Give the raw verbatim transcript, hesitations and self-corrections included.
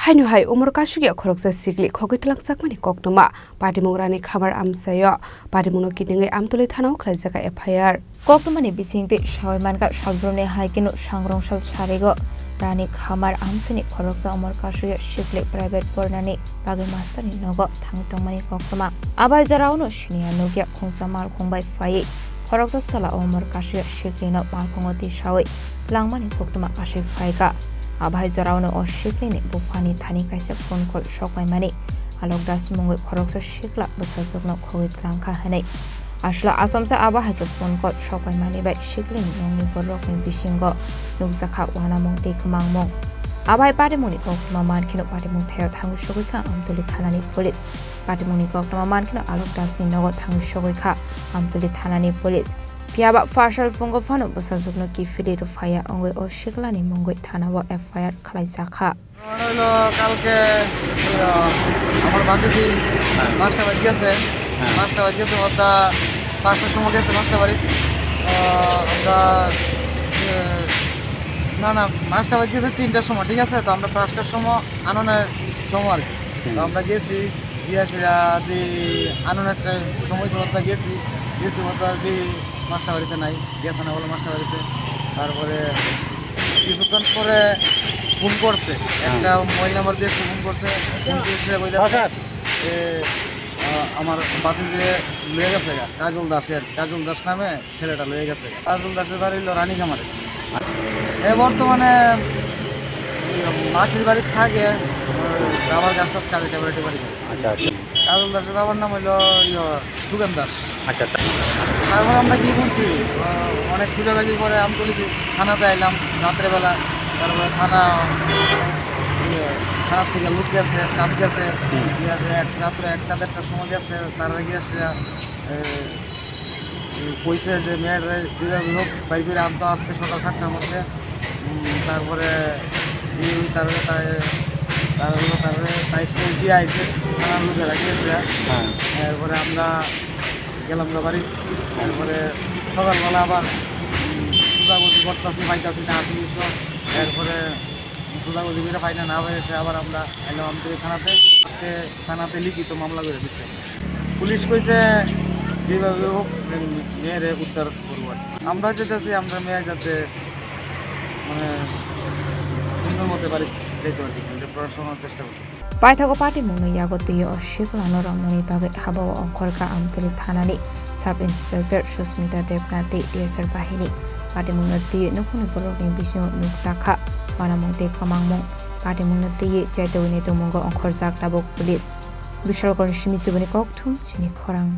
Haino hai umor kasugya khoroksa sikli khogwi twlangjakmani koktwma. Patimung Rani Khamar amchaio patimungno kidingwi Amtwlwi thanao khlaijak F I R. Koktwmani bisingtwi sawi mankha, salbrumni hai kheno sangrongsal sarigo Rani Khamar amchaini khoroksa umor kasugya sikli private pornani bagwi masterni nogo thangwi tongmani koktwma. Abai jorao no siniya nukya khungsa malkhung bai phaiwi khoroksa sala o umor kasugya siklino malkhungo tisawi twlangmani koktwma kasui phaikha. Abai jorao no o siklini buphani thani kaisa phone call sokpaimani alok das mungwi khoroksa sikla bwsajwkno khogwi twlangkha hwnwi. Aswla achomsa abo hai khe phone call sokpaimani bai siklini nokni bororokni bisingo nukjakha uanamung tei kwmangmung. Abai patimungni koktwma mankheno patimung thaio thangwi sogwi kha Amtwlwi thanani police. Patimungni koktwma mankheno alok dasni nogo thangwi sogwi kha Amtwlwi thanani police. Phiya ba phasal phungo phano bwsajwkno kiphilwi rw phaiya wngwi o siklani mungwi thanao F I R khlaijakha. Ano hilo kalke, ইয়ো, আমার ভাতিজি হ্যাঁ। পাঁচটা বাজে গেছে। হ্যাঁ। পাঁচটা বাজে গেছে, ওটা পাঁচটার সময় গেছে পাঁচটা বাড়ি। আহ, আমরা, আহ, না, না, পাঁচটা বাজে গেছে তিনটার সময়, ঠিক আছে? তো আমরা পাঁচটার সময় আননের সময় আর কি। তো হুম। আমরা গেছি, গিয়া ফিরা যে আনন একটা সময় তো ওটা গেছি, গেছি ওটা যে মাস্টার বাড়িতে নাই, গেছে না বলে মাস্টার বাড়িতে। তারপরে কিছুক্ষণ পরে ফোন করছে, হ্যাঁ। একটা মোবাইল নাম্বার দিয়ে ফোন করছে, ফোন করছে, বলে হ্যাঁ, স্যার। যে, আহ, আমার বাতিজে লয়ে গেছে গা, কাজল দাসের, কাজল দাস নামে ছেলেটা লয়ে গেছে গা। কাজল দাসের বাড়ি হলো রানী খামারে। এ বর্তমানে মাসির বাড়ি থাকে, ওই রাবার গাছ টাছ কাটে, টেপারেটি বাড়ি করে। আচ্ছা, আচ্ছা। কাজল দাসের বাবার নাম হইলো, ইয়ো, সুগেন দাস। আচ্ছা, আচ্ছা। তারপর আমরা কি করছি, আহ, অনেক খোঁজাখুঁজি করে আমতলি থানাতে আইলাম রাত্রেবেলা। তারপরে থানা, ইয়ে, থানা থেকে লোক গেছে, স্টাফ গেছে, হুম। ঠিক আছে, এক রাত্রে একটা দেড়টার সময় গেছে, তারা গিয়ে সে, এ, কইছে যে মেয়ের যেভাবে হোক বাইর করে আনতো আজকে সকাল সাতটার মধ্যে। উম, তারপরে এই তারপরে তাই, তারপরে তারপরে তাই স্টেজ দিয়ে আইছে, থানার লোকেরা গিয়েছে। হ্যাঁ। এরপরে আমরা গেলাম গা বাড়ি। এরপরে সকালবেলা আবার, উম, খোঁজাখুঁজি করতেছি, পাইতেছি না, আসি কিছু। এরপরে খোঁজাখুঁজি করে পাই না, না পেয়েছে, আবার আমরা এলাম আমতলি থানাতে। আজকে থানাতে লিখিত মামলা করে দিচ্ছে। পুলিশ কইছে যেভাবে হোক মেয়েরে উদ্ধার করবো আর কি। আমরা যেতেছি আমরা মেয়ে যাতে মানে সুন্দর মতো বাড়ি যেতে পারি, কিন্তু প্রশাসনের চেষ্টা করতেছি। Paithago patimungno yago twiwi o siklano romnani bagwi habao ongkhorkha Amtwlwi thanani Sub Inspector Susmita Debnath tei T S R bahini. Patimungno twiwi nukhungni borokni bisingo nukjakha uanamung tei kwmangmung. Patimungno twiwi chaitogwini tongmungo ongkhorjak tabuk police. Bishalkorni simi chubani kokthum chini khorang.